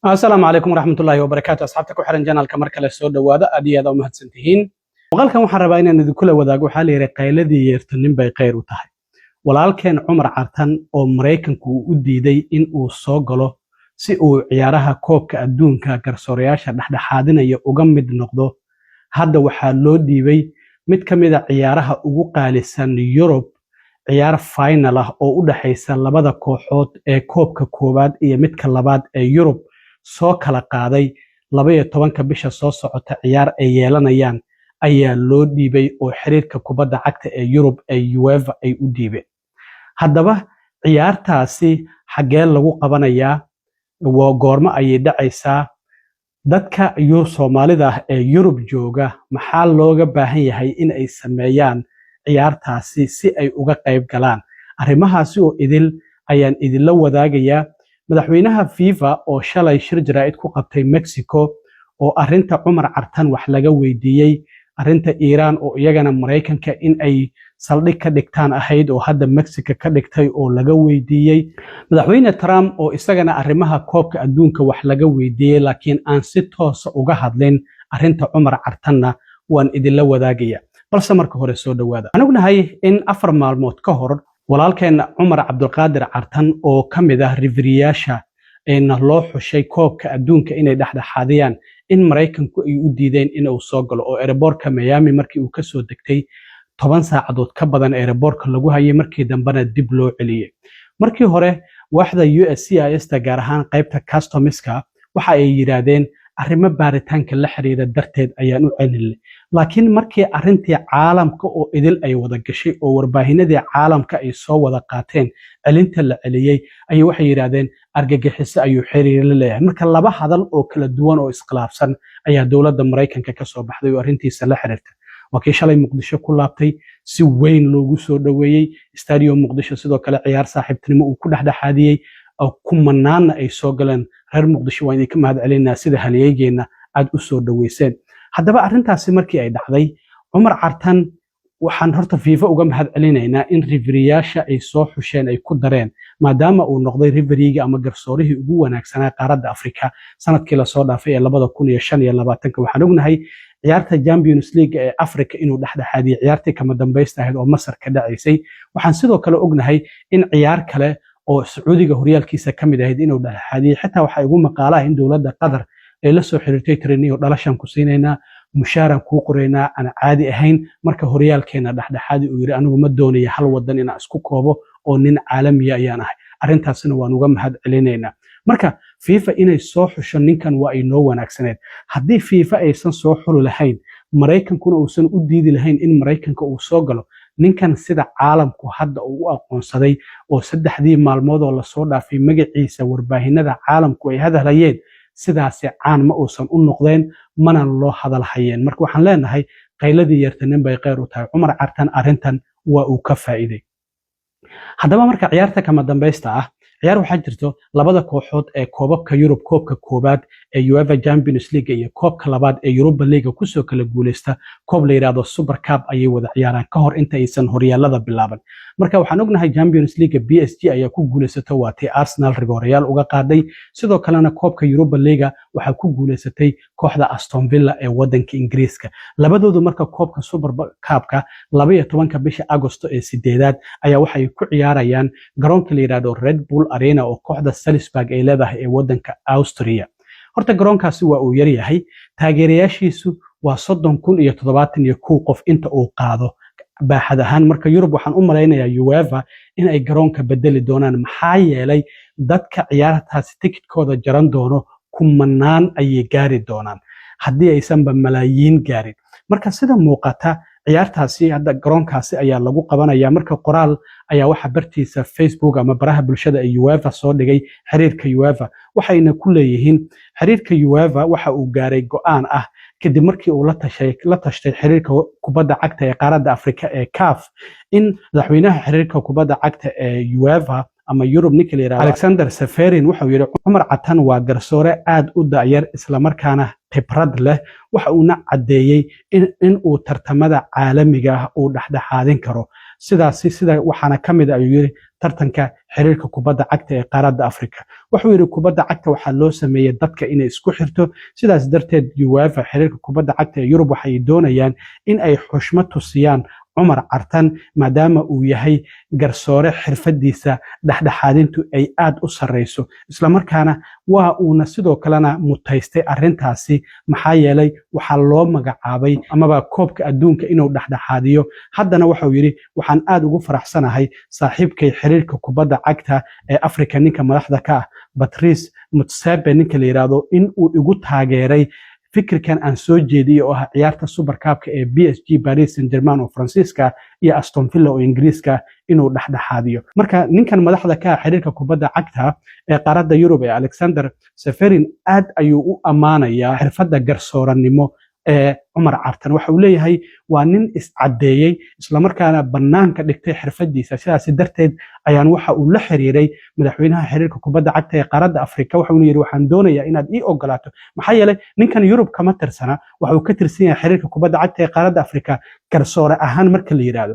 Asalaamu calaykum waraxmatullaahi wabarakaatu. Asxaabta ku xiran channelka, mar kale soo dhowaada. Aad iyo aad u mahadsan tihiin. Muuqaalkan waxaan rabaa inaan idinkula wadaago. Waxaa la yidhi, qayladii yeerto nin bay khayr u tahay. Walaalkeen Cumar Cartan oo Maraykanku uu u diiday in uu soo galo si uu ciyaaraha Koobka Adduunka garsoorayaasha dhexdhexaadinaya uga mid noqdo, hadda waxaa loo dhiibay mid ka mid a ciyaaraha ugu qaalisan Yurub, ciyaar final ah oo u dhexaysa labada kooxood ee koobka koowaad iyo midka labaad ee Yurub soo kala qaaday. 12-ka bisha soo socota ciyaar ay yeelanayaan ayaa loo dhiibay oo xiriirka kubadda cagta ee Yurub ee UEFA ay u dhiibeen. Haddaba ciyaartaasi xaggee lagu qabanayaa? Waa goormo ayay dhacaysaa? Dadka Soomaalida ah ee Yurub jooga maxaa looga baahan yahay in ay sameeyaan ciyaartaasi si ay uga qayb galaan? Arrimahaasi oo idil ayaan idinla wadaagayaa. Madaxweynaha FIFA oo shalay shir jaraa'id ku qabtay Mexico oo arrinta Cumar Cartan wax laga weydiiyey, arrinta Iiraan oo iyagana Maraykanka in ay saldhig ka dhigtaan ahayd oo hadda Mexico ka dhigtay oo laga weydiiyey, Madaxweyne Trump oo isagana arrimaha Koobka Adduunka wax laga weydiiyey laakiin aan si toosa uga hadlin arrinta Cumar Cartanna, waan idinla wadaagaya. Balse marka hore soo dhowaada. Waxaan ognahay in 4 maalmood ka hor walaalkeen Cumar Cabdulqaadir Cartan oo ka mid ah refereeyaasha na loo xushay Koobka Adduunka inay dhexdhexaadiyaan in Maraykanku ay u diideen inuu soo galo, oo airportka Miami markii uu kasoo degtay 10 saacadood ka badan airportka lagu hayay, markii dambena dib loo celiyey. Markii hore waaxda USCIS ta, gaar ahaan qaybta customska, waxa ay yidhaahdeen arrimo baaritaanka la xiriira darteed ayaan u celinay. Laakiin markii arrintii caalamka oo idil ay wada gashay oo warbaahinadii caalamka ay soo wada qaateen celinta la celiyey, ayay waxay yidhaahdeen argagixiso ayuu xiriir la leeyahay. Marka laba hadal oo kala duwan oo iskhilaafsan ayaa dowladda Maraykanka ka soo baxday oo arrintiisa la xiriirta. Waa kii shalay Muqdisho ku laabtay, si weyn loogu soo dhoweeyey Stadium Muqdisho. Sidoo kale ciyaar saaxiibtinimo uu ku dhexdhexaadiyey oo kumanaanna ay soo galeen. Reer Muqdisho, waan idinka mahad celinaa sida halyeygeenna aad u soo dhoweyseen. Haddaba arrintaasi markii ay dhacday, Cumar Cartan waxaan horta FIFA uga mahad celinaynaa in refereeyaasha ay soo xusheen ay ku dareen, maadaama uu noqday refereega ama garsoorihii ugu wanaagsanaa qaaradda Afrika sanadkii lasoo dhaafay ee 2025-ka. Waxaan ognahay ciyaarta Champions League ee Africa inuu dhexdhexaadiyey, ciyaartii kama dambaysta ahayd oo Masar ka dhacaysay. Waxaan sidoo kale ognahay in ciyaar kale oo Sacuudiga horyaalkiisa ka mid ahayd inuu dhexdhexaadiyey. Xitaa waxaa igu maqaalaha in dowladda Qatar ay la soo xiriirtay, tiriniyo dhalashaan ku siinaynaa, mushaaran kuu qoraynaa aan caadi ahayn, marka horyaalkeena dhexdhexaadi. Uu yidhi, anigu ma doonaya hal wadan inaan isku koobo oo nin caalamiya ayaan ahay. Arrintaasina waan uga mahad celinaynaa. Marka FIFA inay soo xusho ninkan waa ay noo wanaagsaneed. Haddii FIFA aysan soo xuli lahayn, Maraykankuna uusan u diidi lahayn in Maraykanka uu soo galo, ninkan sida caalamku hadda uu u aqoonsaday oo 3dii maalmood oo lasoo dhaafay magaciisa warbaahinada caalamku ay hadalhayeen, sidaasi caan ma uusan u noqdeen, mana loo hadal hayeen. Marka waxaan leenahay, qayladii yeerta nin bay kheyr u tahay. Cumar Cartan arrintan waa uu ka faa'iiday. Haddaba marka ciyaarta kama dambaysta ah, ciyaar waxaa jirto labada kooxood ee koobabka Yurub, koobka koowaad ee UEFA Champions League iyo koobka labaad ee Europa League kusoo kala guuleysta, koob la yidhaahdo Super Cup ayay wada ciyaaraan ka hor inta aysan horyaalada bilaaban. Marka waxaan ognahay Champions League PSG ayaa ku guuleysato, waatay Arsenal rigoorayaal uga qaaday. Sidoo kalena koobka Europa League waxaa ku guuleysatay kooxda Aston Villa ee wadanka Ingiriiska. Labadoodu marka koobka Super Cupka 12-ka bisha Agosto ee sideedaad ayaa waxay ku ciyaarayaan garoonka la yidhaahdo Red Bull Arena oo kooxda Salzburg ay leedahay ee wadanka Austria. Horta garoonkaasi waa uu yaryahay, taageerayaashiisu waa 30,071 qof inta uu qaado baaxad ahaan. Marka Yurub waxaan u malaynayaa UEFA in ay garoonka bedeli doonaan, maxaa yeelay dadka ciyaartaasi tikidkooda jaran doono kumanaan ayay gaari doonaan haddii aysanba malaayiin gaarin. Marka sida muuqata ciyaartaasi hadda garoonkaasi ayaa lagu qabanaya. Marka qoraal ayaa waxa bartiisa Facebook ama baraha bulshada ee UEFA soo dhigay xiriirka UEFA. Waxayna ku leeyihiin, xiriirka UEFA waxa uu gaaray go'aan ah kadib markii uu la tashtay xiriirka kubadda cagta ee qaaradda Afrika ee CAF, in madaxweynaha xiriirka kubadda cagta ee UEFA Ama Yurub ninka la yidhahdo Alexander Ceferin wuxuu yidhi: "Cumar Cartan waa garsoore aad u da'yar, islamarkaana khibrad leh. Waxa uuna caddeeyey in uu tartamada caalamiga ah uu dhexdhexaadin karo sidaasi sida waxaana ka mid, ayuu yidhi, tartanka xiriirka kubadda cagta ee qaaradda Afrika." Wuxuu yidhi: "Kubadda cagta waxaa loo sameeyey dadka inay isku xirto. Sidaas darteed UEFA, xiriirka kubadda cagta ee Yurub, waxay doonayaan in ay xushmad tusiyaan Cumar Cartan, maadaama uu yahay garsoore xirfadiisa dhexdhexaadintu ay aad u sarreyso, islamarkaana waa uuna sidoo kalena mutaystay arrintaasi, maxaa yeelay waxaa loo magacaabay amaba koobka adduunka inuu dhexdhexaadiyo." Haddana waxau yidhi: "Waxaan aad ugu faraxsanahay saaxiibkay xiriirka kubadda cagta ee Afrika, ninka madaxda ka ah, Patrice Motsepe ninka la yidhaahdo, in uu igu taageeray fikirkan aan soo jeediyey oo ah ciyaarta Super Cupka ee PSG, Paris Saint Germain oo Faransiiska, iyo Aston Villa oo Ingiriiska, inuu dhexdhexaadiyo." Marka ninkan madaxda ka ah xiriirka kubadda cagta ee qaaradda Yurub ee Alexander Ceferin aad ayuu u ammaanayaa xirfadda garsooranimo ee Cumar Cartan. Waxa uu leeyahay waa nin iscaddeeyey, islamarkaana bannaanka dhigtay xirfadiisa. Sidaasi darteed ayaan waxa uu la xiriiray madaxweynaha xiriirka kubadda cagta ee qaaradda Afrika, waxauna yidhi: "Waxaan doonayaa inaad ii ogolaato," maxaa yeelay ninkan Yurub kama tirsana, waxa uu ka tirsan yahay xiriirka kubadda cagta ee qaaradda Afrika garsoore ahaan marka la yidhaahdo.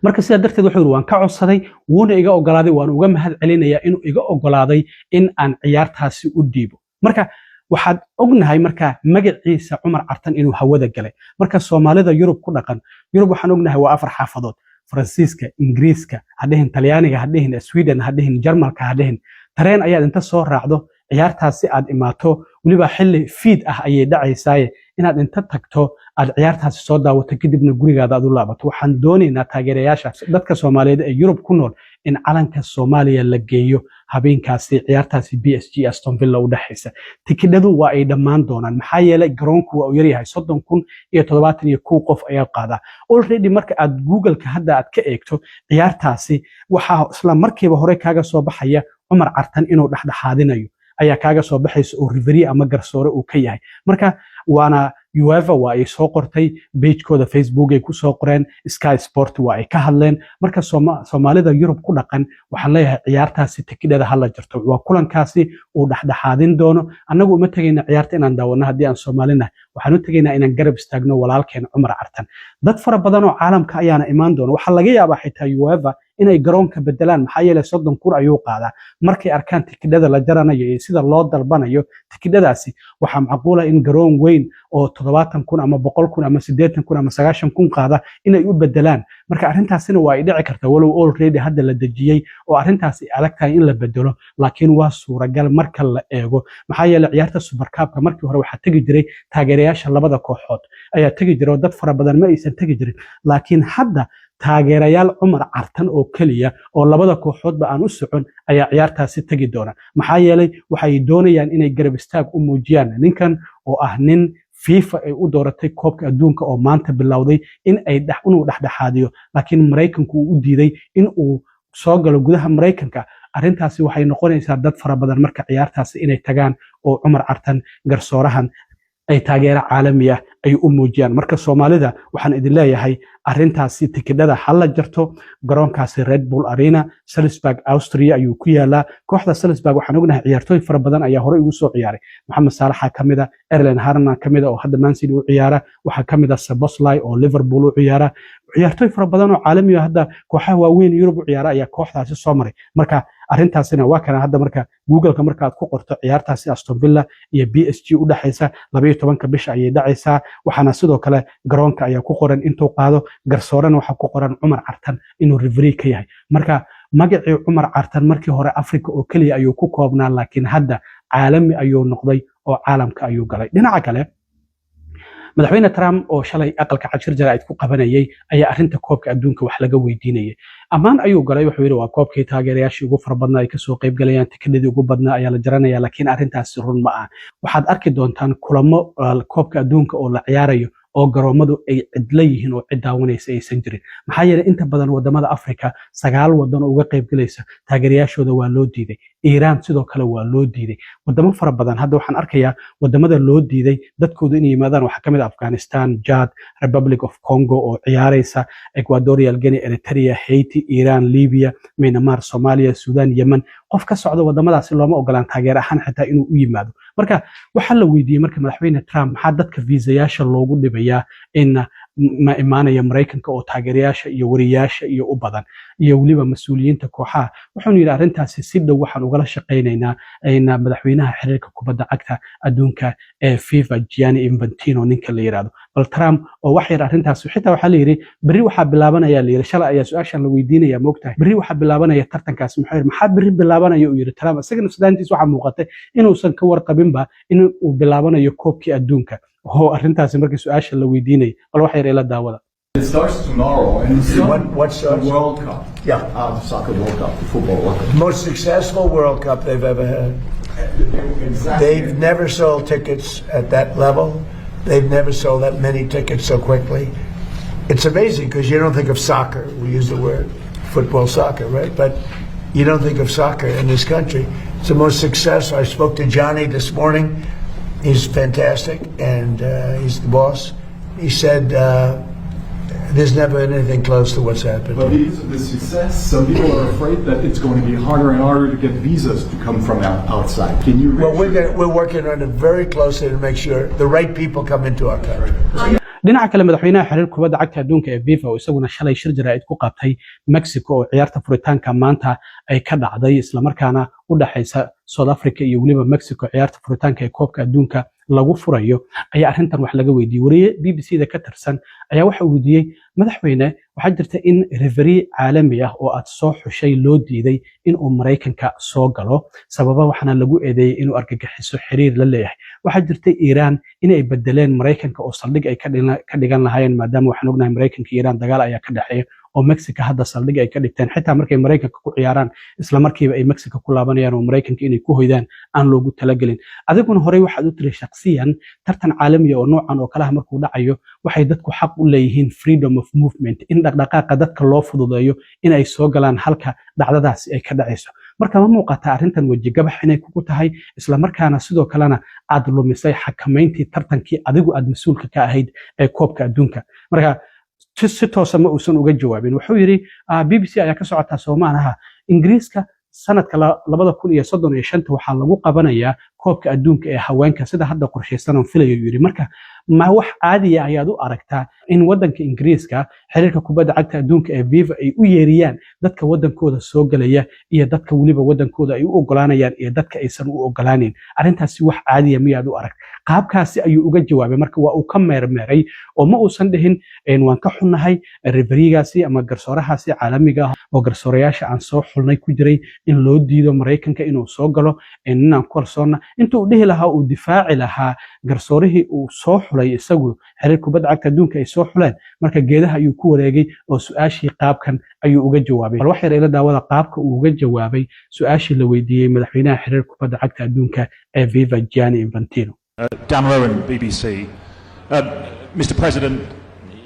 Marka sidaa darteed wuxuu yidhi: "Waan ka codsaday, wuuna iga ogolaaday. Waan uga mahad celinayaa inuu iga ogolaaday in aan ciyaartaasi u dhiibo." Marka waxaad ognahay marka magaciisa Cumar Cartan inuu hawada galay. Marka Soomaalida Yurub ku dhaqan, Yurub waxaan ognahay waa afar xaafadood: Faransiiska, Ingiriiska ha dhihin, Talyaaniga ha dhihin, Sweden ha dhihin, Jarmalka ha dhihin. Tareen ayaad inta soo raacdo ciyaartaasi aad imaato, weliba xilli fiid ah ayay dhacaysaaye, inaad inta tagto aad ciyaartaasi soo daawato, kadibna gurigaada aad u laabato. Waxaan doonaynaa taageerayaasha dadka Soomaaliyeed ee Yurub ku nool in calanka Soomaaliya la geeyo habeenkaasi ciyaartaasi PSG Aston Villa u dhexaysa. Tikidhadu waa ay dhammaan doonaan, maxaa yeelay garoonku waa uu yaryahay, 30,071 qof ayaa qaadaa already. Marka aad Google-ka hadda aad ka eegto ciyaartaasi, waxaa isla markiiba hore kaaga soo baxaya Cumar Cartan inuu dhexdhexaadinayo ayaa kaaga soo baxaysa, oo referee ama garsoore uu ka yahay. Marka waana UEFA waa ay soo qortay, pagekooda Facebook ay ku soo qoreen, Sky Sport waa ay ka hadleen. Marka Soomaalida Yurub ku dhaqan waxaan leeyahay ciyaartaasi tikidhada hala jarto. Waa kulankaasi uu dhexdhexaadin doono. Annagu uma tegayna ciyaarta inaan daawano haddii aan Soomaalinahay, waxaan u tegaynaa inaan garab istaagno walaalkeen Cumar Cartan. Dad fara badan oo caalamka ayaana imaan doona. Waxaa laga yaabaa xitaa UEFA inay garoonka bedelaan, maxaa yeelay 30,000 ayuu qaadaa. Markay arkaan tikidhada la jaranayo iyo sida loo dalbanayo tikidhadaasi, waxaa macquula in garoon weyn oo 70,000 ama 100,000 ama 80,000 ama 90,000 qaada inay u bedelaan. Marka arrintaasina waa ay dhici karta, walow already hadda la dejiyey oo arrintaasi adag tahay in la bedelo, laakiin waa suuragal marka la eego, maxaa yeelay ciyaarta Super Cupka markii hore waxaa tegi jiray taageerayaasha labada kooxood ayaa tegi jira, oo dad fara badan ma aysan tegi jirin. Laakiin hadda taageerayaal Cumar Cartan oo keliya oo labada kooxoodba aan u socon ayaa ciyaartaasi tegi doona, maxaa yeelay waxay doonayaan inay garab istaag u muujiyaan ninkan oo ah nin FIFA ay u dooratay koobka adduunka oo maanta bilowday in ay inuu dhexdhexaadiyo, laakiin Maraykanku uu u diiday in uu soo galo gudaha Maraykanka. Arrintaasi waxay noqonaysaa dad fara badan marka ciyaartaasi inay tagaan oo Cumar Cartan garsoorahan ay taageero caalami ah ay u muujiyaan. Marka Soomaalida waxaan idin leeyahay arrintaasi tikidhada ha la jarto. Garoonkaasi Red Bull Arena, Salzburg, Austria ayuu ku yaalaa. Kooxda Salzburg waxaan ognahay ciyaartooy fara badan ayaa horey ugu soo ciyaaray. Maxamed Saalaxa ka mid a, Erling Haaland ka mid a oo hadda Man City u ciyaara, waxaa ka mid a Szoboszlai oo Liverpool u ciyaara. Ciyaartooy fara badan oo caalami ah hadda kooxaha waaweyn Yurub u ciyaara ayaa kooxdaasi soo maray. Marka arrintaasina waa kana hadda. Marka Googleka markaad ku qorto ciyaartaasi Aston Villa iyo PSG u dhexaysa, 12-ka bisha ayay dhacaysaa. Waxaana sidoo kale garoonka ayaa ku qoran intuu qaado, garsoorena waxaa ku qoran Cumar Cartan inuu referee ka yahay. Marka magacii Cumar Cartan markii hore Africa oo keliya ayuu ku koobnaa, laakiin hadda caalami ayuu noqday oo caalamka ayuu galay. Dhinaca kale, Madaxweyne Trump oo shalay Aqalka Cad shir jaraa'id ku qabanayay ayaa arrinta koobka adduunka wax laga weydiinayay. Ammaan ayuu galay, wuxuu yidhi waa koobkii taageerayaashii ugu fara badnaa ay kasoo qayb galayaan, tikidhadii ugu badnaa ayaa la jaranaya, laakiin arrintaasi run ma ah. Waxaad arki doontaan kulamo koobka adduunka oo la ciyaarayo. oo garoomadu ay cidlo yihiin oo cid daawanaysa aysan jirin. Maxaa yeelay, inta badan wadamada Afrika, sagaal wadan oo uga qaybgalaysa, taageerayaashooda waa loo diiday. Iiraan sidoo kale waa loo diiday. Wadamo fara badan hadda waxaan arkayaa wadamada loo diiday dadkoodu inay yimaadaan waxaa ka mid ah Afghanistan, Jad, Republic of Congo oo ciyaaraysa, Equatorial Guinea, Eritrea, Haiti, Iran, Libya, Myanmar, Somalia, Sudan, Yemen. Qof ka socda wadamadaasi looma ogolaan taageer ahaan xitaa inuu u yimaado. Marka waxaa la weydiiyey marka madaxweyne Trump, maxaa dadka viisayaasha loogu dhibayaa in ma imaanaya Maraykanka oo taageerayaasha iyo wariyaasha iyo u badan iyo weliba mas-uuliyiinta kooxaha? Wuxuunu yidhi, arrintaasi si dhow waxaan ugala shaqaynaynaa madaxweynaha xiriirka kubadda cagta adduunka ee FIFA, Gianni Infantino ninka la yidhaahdo. Bal Trump oo wax yar arrintaas xitaa waxaa la yidhi berri waxaa bilaabanaya, la yidhi shalay ayaa su-aashan la weydiinaya, moogtahay, berri waxaa bilaabanaya tartankaasi. Muxuu yidhi? Maxaa berri bilaabanaya, uu yidhi Trump. Isaga nafsadaantiis waxaa muuqatay inuusan ka warqabinba in uu bilaabanayo koobkii adduunka oo arrintaasi markii su-aasha la weydiinayay. Bal wax yar ila daawada. It starts tomorrow, and What starts? The World Cup. Yeah. The soccer World Cup, the football World Cup. Most successful World Cup they've ever had. Exactly. They've never sold tickets at that level. They've never sold that many tickets so quickly. It's amazing because you don't think of soccer. We use the word football, soccer, right? But you don't think of soccer in this country. It's the most successful. I spoke to Gianni this morning. He's fantastic, and he's the boss. He said there's never anything close to what's happened. But because of the success, some people are afraid that it's going to be harder and harder to get visas to come from outside. Can you? Well, we're working on it very closely to make sure the right people come into our country. Dhinaca kale, madaxweynaha xiriir kubadda cagta adduunka ee FIFA, oo isaguna shalay shir jaraa'id ku qabtay Mexico oo ciyaarta furitaanka maanta ay ka dhacday, islamarkaana u dhaxaysa South Africa iyo weliba Mexico, ciyaarta furitaanka ee koobka adduunka lagu furayo, ayaa arrintan wax laga weydiiyey. Wariye BBC da ka tirsan ayaa waxa uu weydiiyey, madaxweyne, waxaa jirta in referee caalami ah oo aad soo xushay loo diiday in uu Maraykanka soo galo, sababa waxaana lagu eedeeyey inuu argagixiso xiriir la leeyahay. Waxaa jirta Iiraan inay bedeleen Maraykanka oo saldhig ay ka dhigan lahaayeen, maadaama waxaan ognahay Maraykanka iyo Iiraan dagaal ayaa ka dhexeeya, oo Mexico hadda saldhig ay ka dhigteen. Xitaa markay Maraykanka ku ciyaaraan, isla markiiba ay Mexico ku laabanayaan oo Maraykanka inay ku hoydaan aan loogu talagelin. Adiguna horey waxaad u tiri shakhsiyan, tartan caalamiya oo noocan oo kalaha markuu dhacayo, waxay dadku xaq u leeyihiin freedom of movement, in dhaqdhaqaaqa dadka loo fududeeyo in ay soo galaan halka dhacdadaasi ay ka dhacayso. Marka ma muuqataa arrintan wejigabax inay kugu tahay, isla markaana sidoo kalena aad lumisay xakamayntii tartankii adigu aad mas-uulka ka ahayd ee koobka adduunka? Marka si toosa ma uusan uga jawaabin. Wuxuu yidhi, BBC ayaa ka socotaa Soomaalaha, Ingiriiska sanadka 2035 waxaa lagu qabanayaa koobka adduunka ee haweenka, sida hadda qorshaysan oon filayo, yidhi. Marka ma wax caadiya ayaad u aragtaa in waddanka Ingiriiska xiriirka kubadda cagta adduunka ee FIFA ay u yeeriyaan dadka waddankooda soo gelaya iyo dadka weliba waddankooda ay u ogolaanayaan iyo dadka aysan u ogolaanayn? Arrintaasi wax caadiya miyaad u aragt? Qaabkaasi ayuu uga jawaabay. Marka waa uu ka meermeeray oo ma uusan dhihin waan ka xunnahay referee-gaasi ama garsoorahaasi caalamiga ah oo garsoorayaasha aan soo xulnay ku jiray in loo diido Maraykanka inuu soo galo, inaan ku kalsoonna. Inta uu dhihi lahaa, uu difaaci lahaa garsoorihii uu soo xulay isagu, xiriir kubadda cagta adduunka ay soo xuleen, marka geedaha ayuu ku wareegay oo su-aashii qaabkan ayuu uga jawaabay. Bal wax yar ila daawada qaabka uu uga jawaabay su-aashii la weydiiyey madaxweynaha xiriir kubadda cagta adduunka ee FIFA, Gianni Infantino. Dan Rowan, BBC. Mr. President,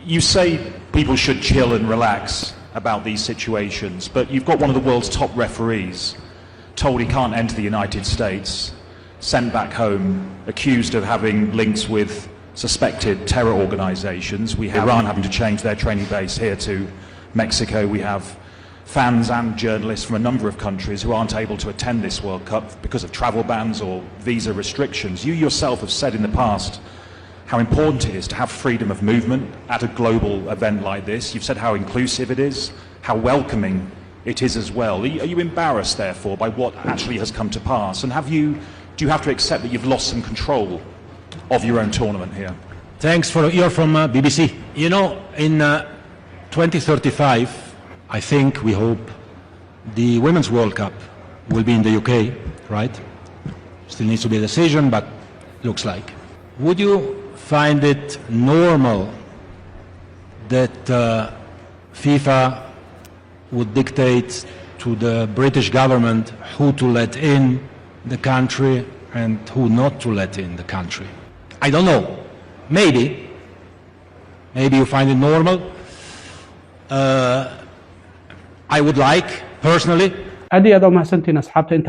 you say people should chill and relax about these situations, but you've got one of the world's top referees told he can't enter the United States, sent back home, accused of having links with suspected terror organizations. We have Iran having to change their training base here to Mexico. We have fans and journalists from a number of countries who aren't able to attend this World Cup because of travel bans or visa restrictions. You yourself have said in the past how important it is to have freedom of movement at a global event like this. You've said how inclusive it is, how welcoming it is as well. Are you embarrassed, therefore, by what actually has come to pass? And do you have to accept that you've lost some control of your own tournament here? Thanks for, you're from BBC. In 2035, I think, we hope, the Women's World Cup will be in the UK, right? Still needs to be a decision, but looks like. Would you find it normal that FIFA would dictate to the British government who to let in the country and who not to let in the country? I don't know. Maybe. Maybe you find it normal. I would like, personally, Aad iyo aad u mahadsantihiin asxaabta inta.